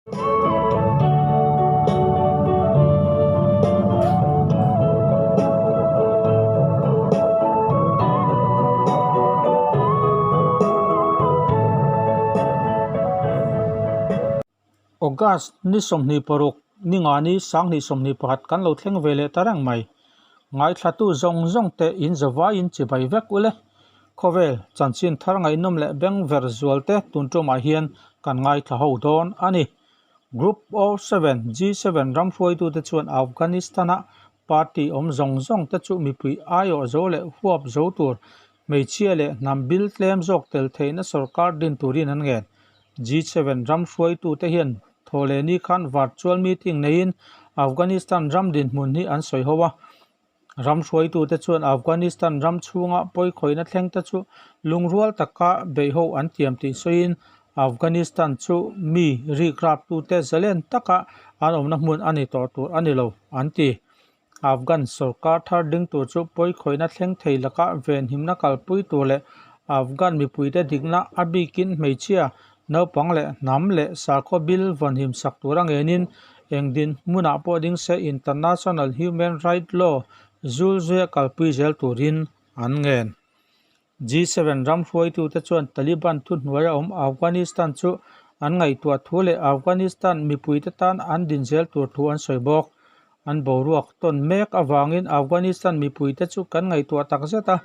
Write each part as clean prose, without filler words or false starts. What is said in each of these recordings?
August ni 26 ni nga ni 2021 kan lo thleng ve leh ta reng mai. Ngaithlatu zawng zawng te in zavaiin chibai vek ule. Khawvel chanchin thar ngaihnawm leh beng ver zual te tun tumah hian kan ngaithla ho dawn a ni. Group of Seven, G7, ram hruaitute chuan Afghanistan-a party awm zawng zawng te chu mipui aiawh zo leh huap zo tur hmeichhia leh hnam bil tlem zawk tel theihna sorkar din turin an ngen. G7 ram hruaitute hian thawhlehni khan virtual meeting neiin Afghanistan ram dinhmun hi an sawi ho a. Ram hruaitute chuan Afghanistan ram chhunga pawikhawihna thlengte chu lungrual taka beihho an tiam tih sawiin Afghanistan chu mi rikraptute zalen taka an awmna hmun a ni tawh tur a ni lo, an ti. Afghan sorkar thar ding tur chu pawikhawihna thleng thei laka venhimna kalpui tur leh Afghan mipuite dikna a bikin hmeichhia, naupang leh hnam leh sakhaw bil vawnhim sak tura ngenin eng dinhmunah pawh ding se International Human Rights Law zul zuia kalpui zel turin an ngen. G7 ram hruaitute chuan Taliban thuhnuaia awm Afghanistan chu an ngaihtuah thu leh Afghanistan mipuite tan an din zel tur thu an sawi bawk. An boruak tawn mek avangin Afghanistan mipuite chu kan ngaihtuah tak zet a,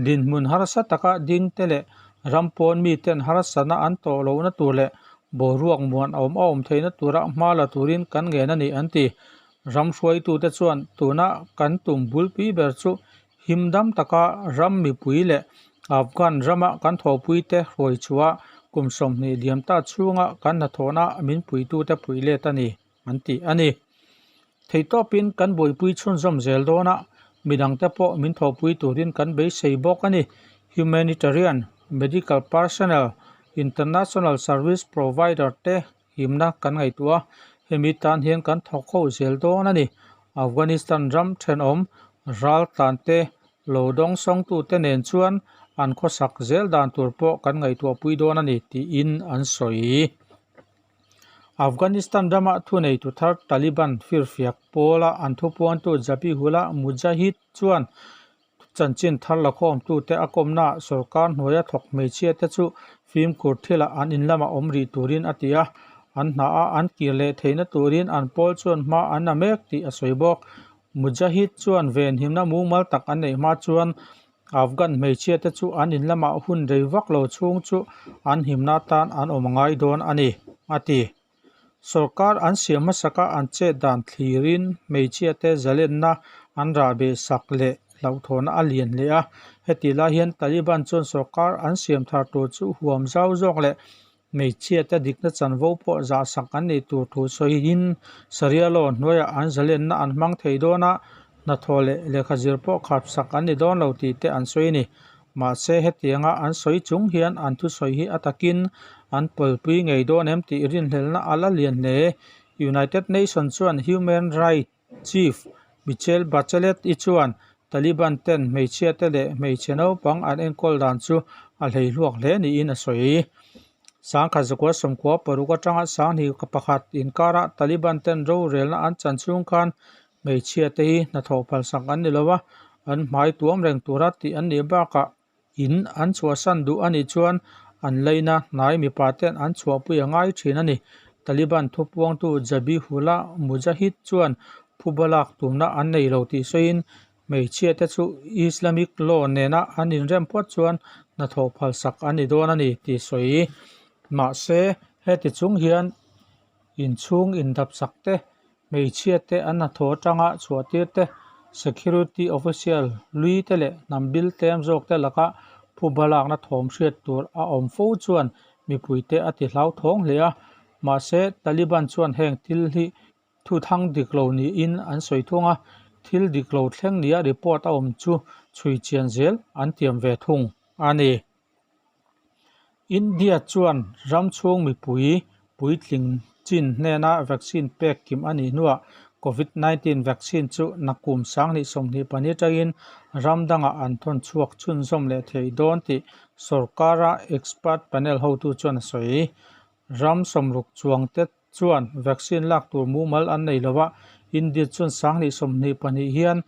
dinhmun harsa taka dingte leh ram pawn miten harsatna an tawh lohna tur leh boruak muan awm a awm theihna tura hma la turin kan ngen a ni, an ti. Ram hruaitute chuan tuna kan tum bulpui ber chu Him dam taka ram mipui leh Afghan rama kan thawhpuite hruai chhuah kum 20 liam ta chhunga kan hnathawhna min puitute puih let a ni, an ti a ni. Theihtawpin kan buaipui chhunzawm zel dawn a, midangte pawh min thawhpui turin kan beisei bawk a ni. Humanitarian, Medical Personnel, International Service Provider te himna kan ngaihtuah a, hemi tan hian kan thawk ho zel dawn a ni. Afghanistan ram thenawm raltlan te lo dawng sawngtute nen chuan an khawsak zel dan tur pawh kan ngaihtuah pui dawn a ni tiin an sawi. Afghanistan rama thuneitu thar Taliban firfiak pawla an thupuantu Zabihullah Mujahid chuan Chanchin thar lakhawmtute a kawmnaah sorkar hnuaia thawk hmeichhiate chu fimkhur thilah an in lamah awm rih turin a ti a, an hnaah an kir leh theihna turin an pawl chuan hma an la mek tih a sawi bawk. Mujahid chuan venhimna mumal tak an neih hma chuan Afghan hmeichhiate chu an in lamah hun rei vak lo chhung chu an himna atan an awm a ngai dawn a ni, a ti. Sorkar an siam hmasaka an chet dan thlirin hmeichhiate zalenna an rahbeh sak leh hlauhthawhna a lian hle a. Hetih lai hian Taliban chuan sorkar an siam thar tur chu huam zau zawk leh hmeichhiate dikna chanvo pawh zahsak an nih tur thu sawiin Sharia law hnuaiah an zalenna an hmang thei dawn a, hnathawh leh lehkha zir pawh khapsak an ni dawn lo tih te an sawi a ni. Mahse hetianga an sawi chung hian an thusawi hi a takin an pawlpui ngei dawn em tih rinhlelhna a la lian hle. United Nations chuan Human Rights Chief Michelle Bachelet-i chuan Taliban ten hmeichhiate leh hmeichhe naupang an enkawl dan chu a hleihluak hle niin a sawi. 1996 atanga 2001 inkarah Taliban ten rorelna an chan chhung khan Hmeichhia te hi hnathawh phalsak an ni lo a, an hmai tuam reng tura tih an nih bakah in an chhuahsan duh a nih chuan an laina hnai mipa ten an chhuahpui a ngai thin a ni. Taliban thupuangtu Zabihullah Mujahid chuan phuba lak tumna an nei lo tih sawiin hmeichhia te chu Islamic law nena an inrem phawt chuan hnathawh phalsak an ni dawn a ni tih sawi. Mahse, heti chung hian inchhung indapsak te Hmeichhia te an hnathawh atanga chhuah tir te, security official lui te leh hnam bil tlem zawk te laka phuba lakna thawm hriat tur a awm fo chuan mipui te a ti hlauthawng hle a. Mahse, Taliban chuan heng thil hi thu thang dik lo niin an sawi thung a, thil dik lo thleng nia report a awm chu chhui chian zel an tiam ve thung a ni. India chuan ram chhung mipui puitling chin hnena vaccine pek kim a nih hnuah Covid 19 vaccine chu nakum 2024 atangin ram dangah an thawn chhuak chhunzawm leh thei dawn tih sorkara expert panel hotu chuan a sawi. Ram sawmruk chuangte. chuan vaccine lak tur mumal an nei lo a, India chuan 2022 hian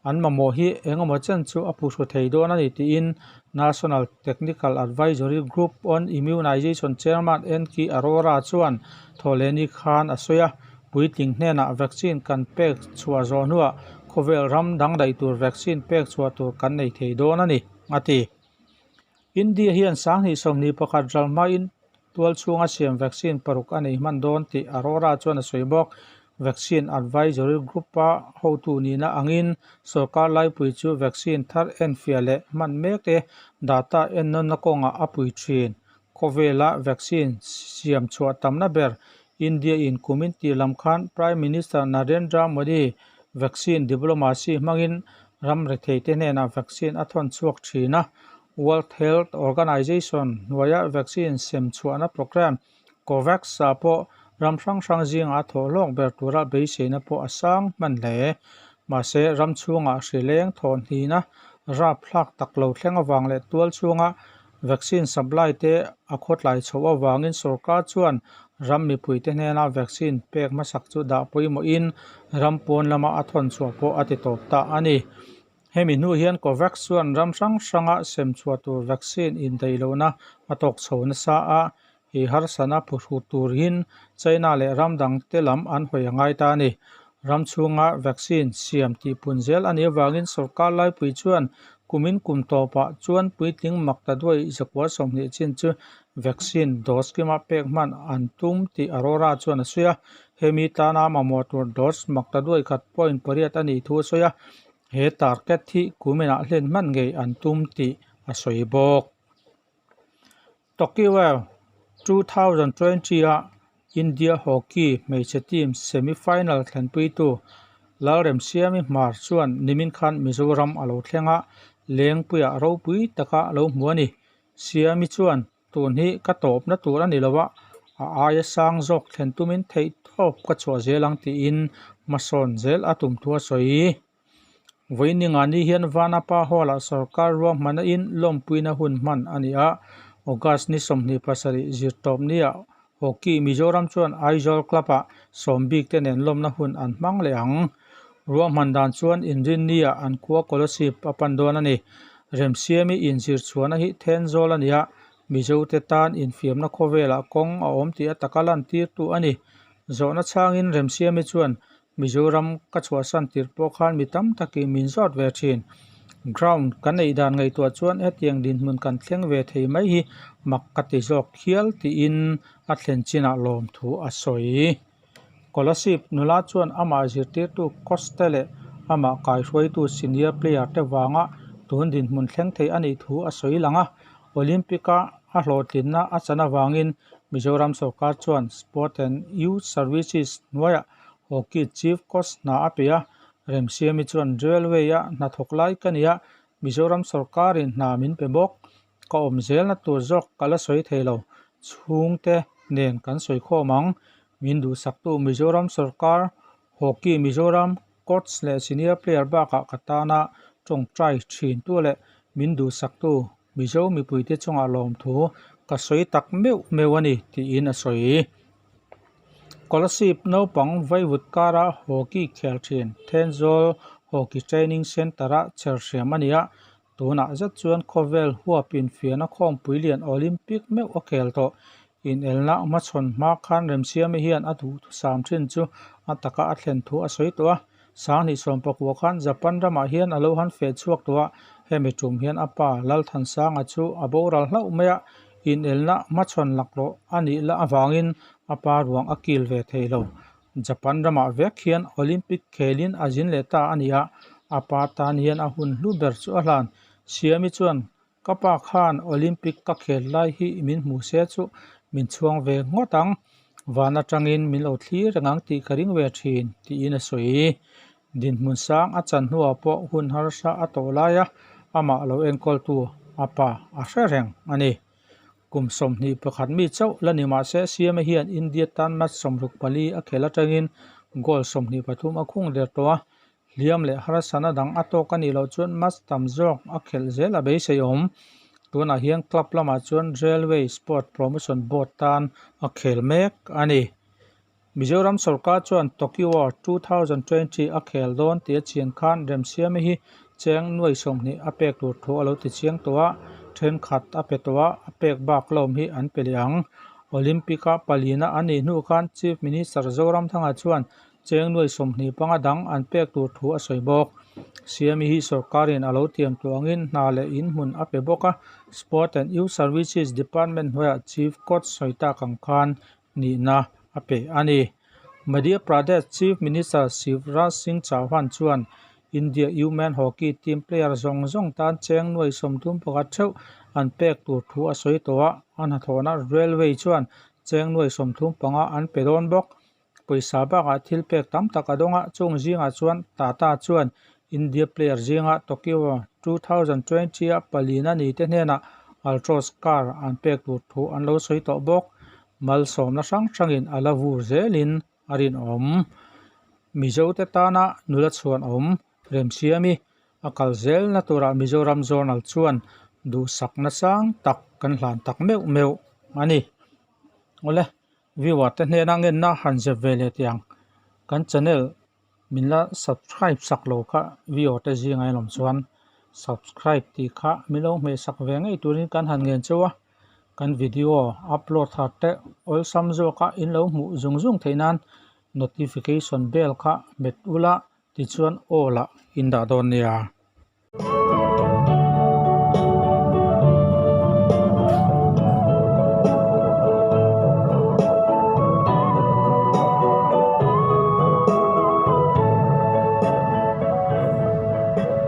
an mamawh hi eng emaw chen chu a phuhru thei dawn a ni tiin National Technical Advisory Group on Immunization Chairman NK Arora chuan thawhlehni khan a sawi a, puitling hnenah vaccine kan pek chhuah zawh hnuah khawvel ram dang daih tur vaccine pek chhuah tur kan nei thei dawn a ni, a ti. India hian 2021 ral hmain tual chhunga siam vaccine paruk a nei hman dawn tih Arora chuan a sawi bawk. Vaccine Advisory Group-a hotu nihna angin sorkar laipui chu vaccine thar enfiah leh hman mek te data ennawnna kawngah a pui thin. Khawvela vaccine siam chhuah tamna ber India-in kumin tih lam khan Prime Minister Narendra Modi vaccine diplomacy hmangin ram retheite hnenah vaccine a thawn chhuak thin a. World Health Organization hnuaia vaccine sem chhuahna programme Covax-ah pawh ram hrang hrang zingah a thawh hlawk ber tura beiseina pawh a sang hman hle. Mahse, ram chhungah hri leng thawn hnihna rapthlak tak lo thleng avang leh tual chhunga vaccine supply te a khawtlai chhoh avangin sorkar chuan ram mipuite hnena vaccine pek hmasak chu dah pawimawhin ram pawn lama a thawn chhuah pawh a ti tawp ta a ni. Hemi hnu hian Covax chuan ram hrang hranga sem chhuah tur vaccine indaih lohna a tawk chho nasa a, hi harsatna phuhru turin China leh ram dangte lam an hawi a ngai ta a ni. Ram chhunga vaccine siam tihpun zel a nih avangin sorkar laipui chuan kumin kum tawpah chuan puitling makta duai 120 chin chu vaccine dose kima pek hman an tum tih Arora chuan a sawi a. Hemi tana mamawh tur dose makta duai khat point pariat a nih thu a sawi a. He target hi kuminah hlen hman ngei an tum tih a sawi bawk. Tokyo 2020 a India Hockey hmeichhe team semi-final thlenpuitu Lalremsiami Hmar chuan nimin khan Mizoram a lo thleng a, Lengpuiah ropui taka lo hmu a ni. Siami chuan tun hi ka tawpna tur a ni lo a, a aia sang zawk thlen tumin theihtawp ka chhuah zel ang tiin hmasawn zel a tum thu a sawi. Vawiin ni hian Vanapa Hall-ah sorkar ruahmana in lawmpuina hun hman a ni a, August ni 27 zirtawp niah Hockey Mizoram chuan Aizawl Club-ah sawm bik te nen lawmna hun an hmang leh ang. Ruahman dan chuan Inrinni-ah an khua Kolasib a pan dawn a ni. Remsiami inzirchhuahna hi Thenzawl a ni a, Mizote tan infiamna khawvelah kawng a awm tih a taka lantirtu a ni. Zawhna chhangin Remsiami chuan Mizoram ka chhuahsan tirh pawh khan mi tam takin min zawt ve thin. Ground kan neih dan ngaihtuah chuan hetiang dinhmun kan thleng ve thei mai hi mak ka ti zawk hial tiin a thlen chinah lawmthu a sawi. Kolasib nula chuan amah zirtirtu coach te leh amah kaihruaitu senior player te vanga tun dinhmun thleng thei a nih thu a sawi lang a. Olympic-a a hlawhtlinna a chan avangin Mizoram sorkar chuan Sport and Youth Services hnuaiah Hockey Chief Coach hna a pe a, Remsiami chuan Railway-a hnathawk lai ka ni a, Mizoram sorkarin hna min pe bawk. Ka awm zelna tur zawk ka la sawi thei lo, chhungte nen kan sawi khawm ang. Min duhsaktu Mizoram sorkar, Hockey Mizoram Coach leh senior player bakah ka tana tawngtai thintu leh min duhsaktu Mizo mipuite chungah lawmthu ka sawi tak meuh meuh a ni, tiin a sawi. Kolasib naupang vaivut kara hockey khel thin Thenzawl Hockey Training Centre-a chher hriam a ni a, tunah zet chuan khawvel huap infiahna khawmpui lian Olympic meuh a khel tawh. Inelna hmachhawn hma khan Remsiami hian a duhthusam thin chu a taka a thlen thu a sawi tawh a, 2019 khan Japan ramah hian a lo han feh chhuak tawh a, hemi tum hian a pa Lalthansanga chu a boral hlauh mai a, inelna hmachhawn laklawh a nih lah avangin a pa ruang a kil ve thei lo. Japan ramah vek hian Olympic khelin a zin leh ta a ni a, a pa tan hian a hun hlu ber chu a hlan. Siami chuan Ka pa khan Olympic ka khel lai hi min hmu se chu min chhuang ve ngawt ang, van atangin min lo thlir reng ang tih ka ring ve thin, tiin a sawi. Dinhmun sang a chan hnuah pawh hun harsa a tawh lai a, amah lo enkawltu a pa a hre reng a ni. Kum 21 mi chauh la ni mah se Siama hian India tan match 64 a khel atangin goal 23 a khung der tawh a, Hliam leh harsatna dang a tawk a nih loh chuan match tam zawk a khelh zel a beisei awm. Tunah hian club lamah chuan Railway Sport Promotion Board tan a khel mek a ni. Mizoram sorkar chuan Tokyo 2020 a khel dawn tih a chian khan Remsiami hi cheng nuai 20 a pek tur thu a lo ti chiang tawh a, thenkhat a pe tawh a, a pek bak lawm hi an pe leh ang. Olympic-a palina a nih hnu khan Chief Minister Zoramthanga chuan cheng nuai 25 dang an pek tur thu a sawi bawk. Siami hi sorkarin a lo tiam tawh angin hna leh in hmun a pe bawk a, Sport and Youth Services Department hnuaiah Chief Coach sawi tak ang khan nihna a pe a ni. Madhya Pradesh Chief Minister Shivraj Singh Chauhan chuan India Women Hockey team player zawng zawng tan cheng nuai 31 theuh an pek tur thu a sawi tawh a, a hnathawhna Railway chuan cheng nuai 35 an pe dawn bawk. Pawisa bakah thil pek tam tak a dawng a, chung zingah chuan Tata chuan India player zinga Tokyo 2020 a palina ni te hnenah Altroz car an pek tur thu an lo sawi tawh bawk. Malsawmna hrang hrangin a la vur zelin a rinawm. Mizote tana nula chhuanawm Remsiami a kal zelna turah Mizoram Journal chuan duhsakna sang tak kan hlan tak meuh meuh a ni. Awle. Viewer te hnena ngenna han zep ve leh tih ang. Kan channel min la subscribe sak lo kha viewer te zinga in awm chuan subscribe tih kha min lo hmeh sak ve ngei turin kan han ngen cheu a. Kan video upload thar te awlsam zawka in lo hmuh zung zung theih nan notification bell kha hmet ula tichuan all ah in dah dawn nia.